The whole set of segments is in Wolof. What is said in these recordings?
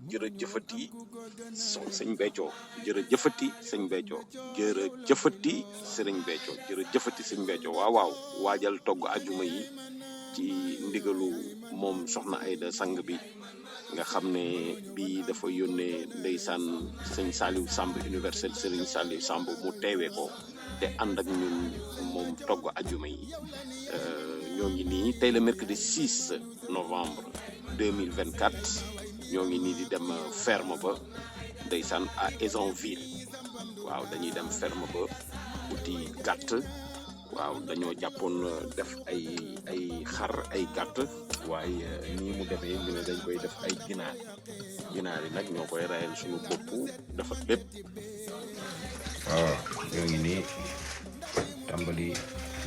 jërëjëfati sëñ Béthio jërëjëfati sëñ Béthio jërëjëfati sëriñ Béthio jërëjëfati sëñ Béthio waaw waaw waajal togg ajuma yi ci ndigalu moom soxna Aida sang bi nga xam ne bii dafa yónnee ndeysaan sëñ Saliou Samb universel sëriñ Saliou Samb mu teewee ko te ànd ak ñun moom togg ajuma yi ñoo ngi nii tey le mercredi 6 novembre 2024 ñoo ngi nii di dem ferme ba ndeysaan à Aizonville waaw dañuy dem ferme ba uti gàtt waaw dañoo jàppoon def ay xar ay gàtt waaye nii mu demee ñu ne dañ koy def ay ginaar yi nag ñoo koy rayal suñu bopp dafa lépp waaw ñoo ngi nii tàmbali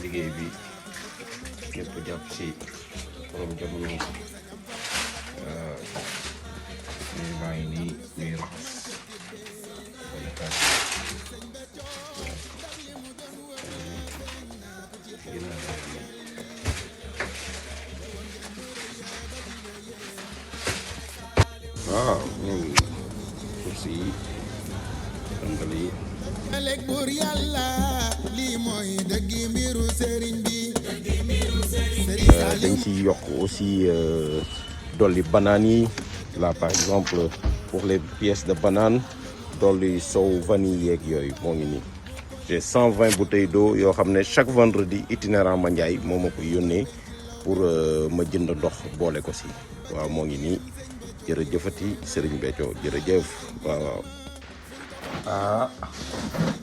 liggéey bi ñëpp jàpp si borom jamono ñuy baa ngi nii ñuy raxas waaw ñoo ngi course yi tàmbali alek buur yàlla lii mooy dëggi mbiru sëriñ bi dañ ci yokk aussi dolli banaan yi là par exemple pour les pièces de banane dolli sow vanille yeeg yooyu moo ngi nii j'ai 120 bouteilles d'eau yoo xam ne chaque vendredi itinérant ma Ndiaye moo ma ko yónnee pour ma jënd ndox boole ko si waaw moo ngi nii jërëjëfati Serigne Béthio jërëjëf waaw waaw ah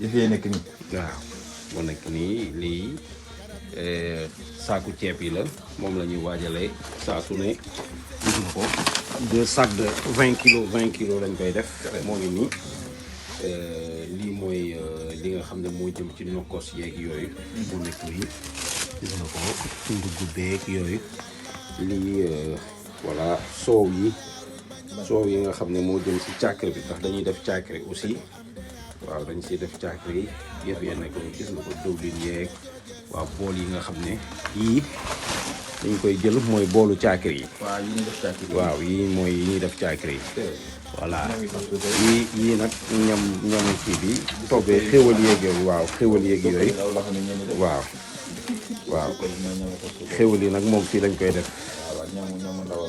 yëfee nekk nii waaw moo nekk nii lii saaku ceeb yi la moom la ñuy waajalee saa su ne gis nga ko 2 sacs de 20 kilos lañ koy def moo ngi nii lii mooy li nga xam ne moo jëm ci nokkos yeeg yooyu moo nekk nii gis nga ko ndugg beeg yooyu lii voilà soow yi nga xam ne moo jëm ci càkkri bi ndax dañuy def càkkri aussi waaw dañ siy def càkkri yi yëpp yee nekk gis nga ko dëwlin yeeg waaw bool yi nga xam ne yii dañ koy jël mooy boolu càkkri yi waaw yi ñuy def càkkri waaw yii mooy yi ñuy def càkkri yi voilà yii nag ñamu kii bi toggee xéwal yeeg yooyu waaw xéwal yeeg yooyu waaw xéwal yi nag moom fii lañ koy def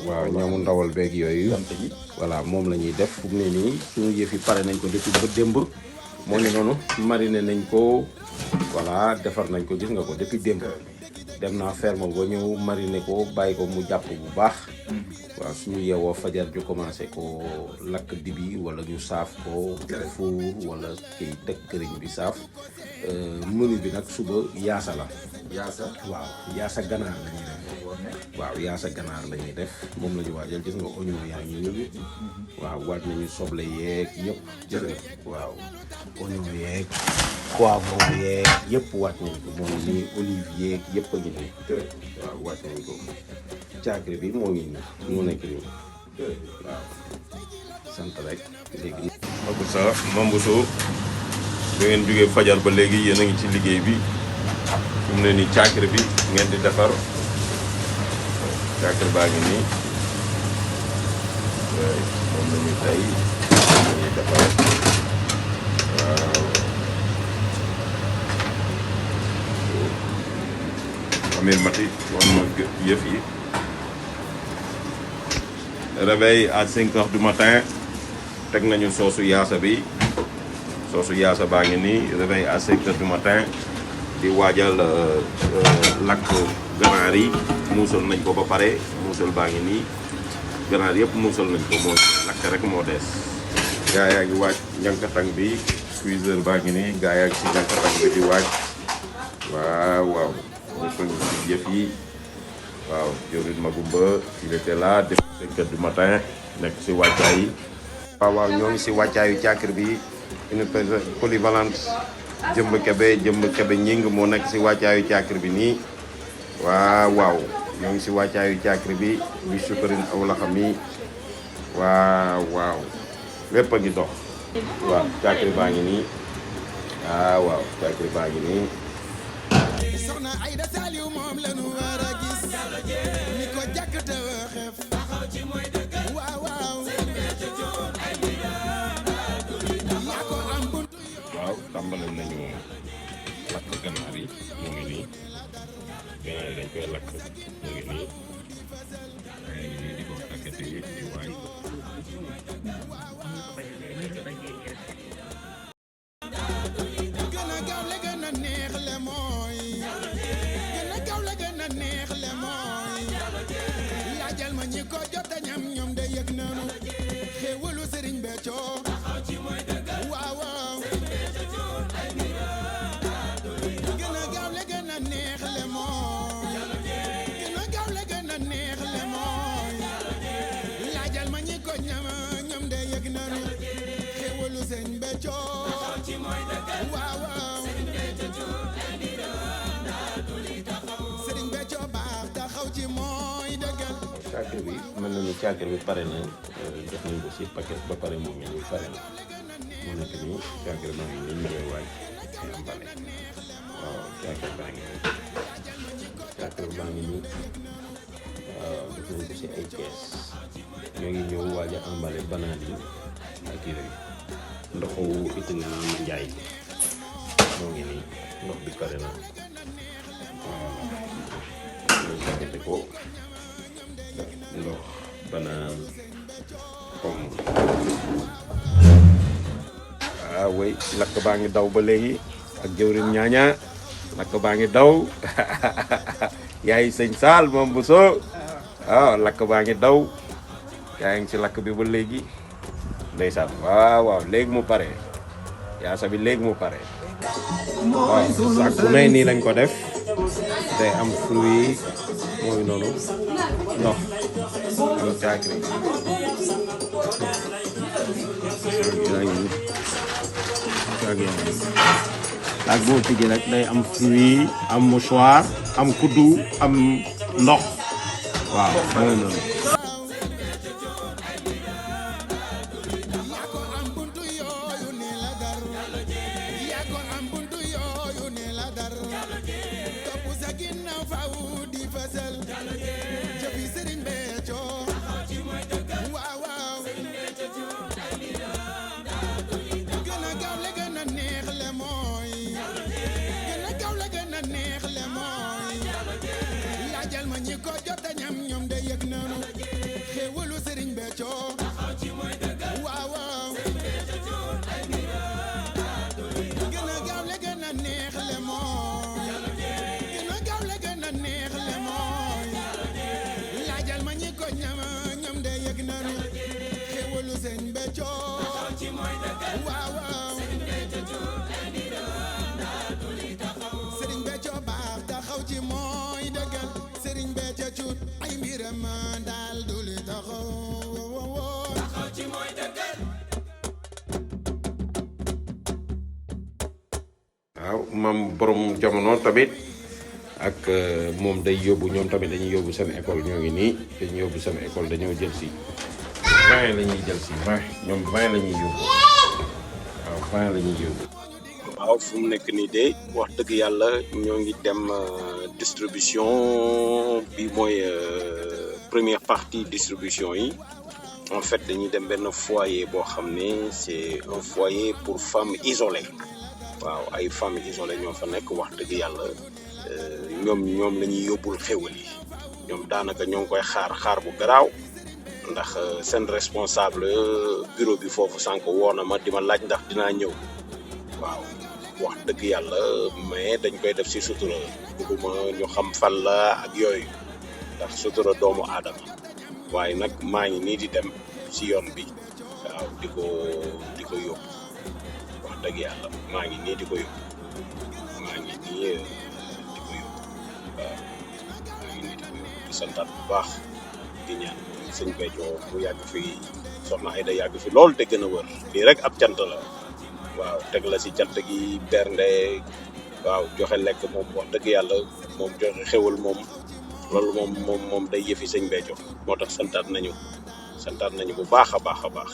waaw ñamu ndawal beeg yooyu voilà moom la ñuy def fu mu ne nii suñu yëf yi pare nañ ko depuis ba démb moo ngi noonu mariné nañ ko voilà defar nañ ko gis nga ko depuis démb dem naa ferme ba ñëw mariné ko bàyyi ko mu jàpp bu baax waaw suñu yeewoo fajar ju commencé ko lakk dibi wala ñu saaf ko fuur wala kii teg këriñ bi saaf menu bi nag suba yaasa la waaw yaasa ganaar la ñuy def waaw yaasa ganaar la ñuy def moom la ñu waajal gis nga oignon yaa ngi nii waaw waaj nañu soble yeeg yëpp jërëjëf waaw oignon yeeg poivron yeeg yëpp waaj nañ ko moom nii olive yeeg yëpp a ngi nii waaw waaj nañ ko càkkri bi moo ngi nii moo nekk nii waaw sant rek léegi ak sa Mambuso da ngeen jógee fajar ba léegi yéen a ngi ci liggéey bi fi mu ne nii càkkri bi ngeen di defar càkkri baa ngi nii moom la ñuy tey dañuy defar waaw Amir Mati woon ma yëf yi réveil à 5 heures du matin teg nañu soosu yaasa bi soosu yaasa baa ngi nii réveil à 5 heures du matin di waajal lakk ganaar yi muusal nañ ko ba pare muusal baa ngi nii ganaar yëpp muusal nañ ko moo lakk rek moo dees gaa yaa ngi waaj ñankatang bi cuiseur baa ngi nii gaa yaa ngi si ñankatang bi di waaj waaw waaw ñëpp a ngi ci yëf yi waaw jëwriñ Magumba il était là depuis 5 heures du matin nekk si wàccaay yi waaw waaw ñoo ngi si wàccaayu càkkri bi une polyvalente jëmb kebe ñing moo nekk si wàccaayu càkkri bi nii waaw waaw ñoo ngi si wàccaayu càkkri bi bi sukarin aw la xam yi waaw waaw lépp a ngi dox waaw càkkri baa ngi nii waaw càkkri baa ngi nii soxna Aida Saliou moom la nu war a gis ni ko jàkk te xef waaw waaw tàmbale nañu lakk ganaar yi mu ngi nii ganaar yi dañ koy lakk mu ngi nii waaye ngi nii di ko takkati di waay gën a gaaw la gën a neex le mooy gën a gaaw la gën a neex le mooy laajal ma ñi ko jot a ñam ñoom de yëg nañu xéewalu Sëriñ Béthio waaw waaw gën a gaaw la gën a neex le mooy gën a gaaw la gën a neex le mooy laajal ma ñi ko ñam ñoom de yëg nañu xéewalu Sëriñ Béthio waaw waaw Sëriñ Béthio baax taxaw ci mooy dëggal caakiri bi mën nañu caakiri bi pare na def nañ ko si paquet ba pare moom ngi nii pare na mu nekk nii caakiri baa ngi nii ñu koy waaj ci ambale waaw caakiri baa ngi nii caakiri baa ngi nii waaw def nañ ko si ay kees ñoo ngi ñëw waaj a ambale banaan yi ak yooyu ndoxu itam ma njaay moo ngi nii ndox bi pare na waaw ñu paquete ko ndox banaan pomme way lakk baa ngi daw ba léegi ak jëwrin ñaaña lakk baa ngi daw yaay sëñ Saal moom bu soo waaw lakk baa ngi daw yaa ngi ci lakk bi ba léegi ndeysaan waaw waaw léegi mu pare yaasa bi léegi mu pare waaw sax bu nay nii lañ ko def day am fruit mooy noonu ndox am caakiri ak boo tijji rek day am fruit am mouchoir am kuddu am ndox waaw mooy noonu waaw maam borom jamono tamit ak moom day yóbbu ñoom tamit dañuy yóbbu seen école ñoo ngi nii dañuy yóbbu seen école dañoo jël si 20 la ñuy jël si 20 ñoom 20 la ñuy yóbbu waaw 20 la ñuy yóbbu. waaw fu mu nekk nii de wax dëgg yàlla ñoo ngi dem distribution bi mooy première partie distribution yi en fait dañuy dem benn foyer boo xam ne c'est un foyer pour femmes isolées. waaw ay famille isolée ñoo fa nekk wax dëgg yàlla ñoom la ñuy yóbbul xéwal yi ñoom daanaka ñoo ngi koy xaar bu garaaw ndax seen responsable bureau bi foofu sànq woo na ma di ma laaj ndax dinaa ñëw waaw wax dëgg yàlla mais dañ koy def ci sutura bëgguma ñu xam fan la ak yooyu ndax sutura doomu aadama waaye nag maa ngi nii di dem ci yoon bi waaw di ko yóbbu wax dëgg yàlla maa ngi nii di ko yóbbu maa ngi nii di ko yóbbu waaw maa ngi nii di ko yóbbu di santaat bu baax di ñaan sëñ Béthio mu yàgg fi soxna Aida yàgg fi lool te gën a wër lii rek ab cant la waaw teg la ci cant gi bernde waaw joxe lekk moom wax dëgg yàlla moom joxe xewal moom loolu moom day yëfi sëñ Béthio moo tax santaat nañu bu baax a baax a baax